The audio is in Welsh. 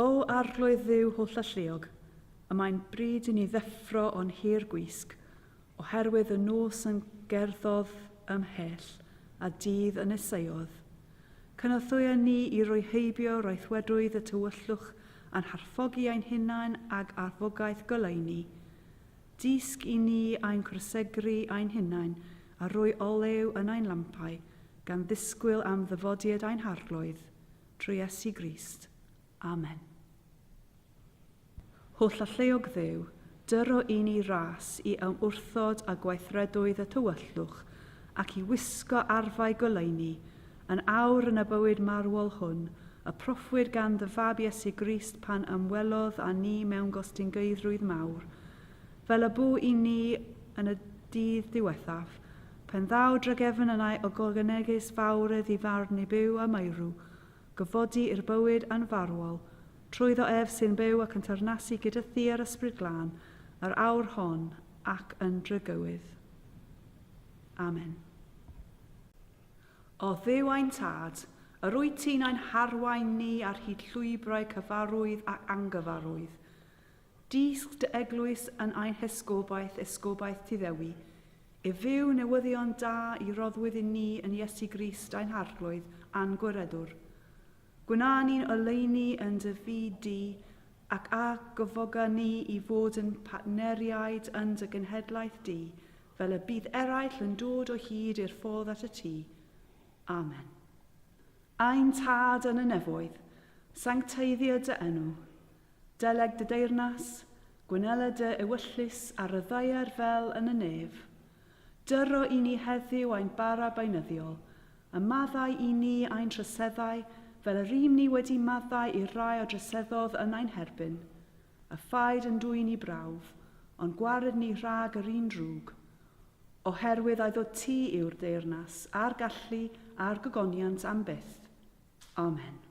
O Arglwydd Dduw hollalluog, y mae'n bryd i ni ddeffro o'n hir gwisg, oherwydd y nos yn gerddodd ymhell, a dydd yn nesaeodd. Cynorthwya ni i roi heibio raethwedrwydd y tywyllwch a'n harfogi ein hunain ag arfogaeth goleuni. Dysg i ni ein cwrsegru ein hunain a rhoi olew yn ein lampau, gan ddisgwyl am ddyfodiad ein Harglwydd. Trwy Iesu Grist. Amen. Hollalluog Dduw, dyro i ni ras i ymwrthod â gweithredoedd y tywyllwch ac i wisgo arfau goleuni, yn awr yn y bywyd marwol hwn, y proffwyd gan dy Fab Iesu Grist pan ymwelodd â ni mewn gostyngeiddrwydd mawr, fel y bu i ni yn y dydd diwethaf, Pen ddaw dragefn yn ei ogogenegus fawredd i farn i byw a meirw, gyfodi i'r bywyd anfarwol, trwyddo ef sy'n byw ac yn teyrnasu gyda thi a'r Ysbryd Glân, yr awr hon ac yn drygywydd. Amen. O Dduw ein Tad, yr wyt ti'n ein harwain ni ar hyd llwybrau cyfarwydd ac angyfarwydd. Dysg dy eglwys yn ein hesgobaeth, esgobaeth Tyddewi, I fyw newyddion da i roddwyd i ni yn Iesu Grist ein Harglwydd a'n Gwiredwr. Gwna ni'n oleuni yn dy fyd di, ac a gyfoga ni i fod yn partneriaid yn dy genhedlaeth di, fel y bydd eraill yn dod o hyd i'r ffordd at y tŷ. Amen. Ein Tad yn y nefoedd, sancteiddia dy enw. Deleg dy deyrnas, gwnela dy ewyllys ar y ddaear fel yn y nef. Dyro i ni heddiw ein bara beunyddiol, a maddau i ni ein troseddau, fel yr ŷm ni wedi maddau i'r rhai a droseddodd yn ein herbyn. A phaid yn dwyn i brawf, ond gwared ni rhag yr un drwg. Oherwydd aiddo ti yw'r deyrnas, a'r gallu, a'r gogoniant am byth. Amen.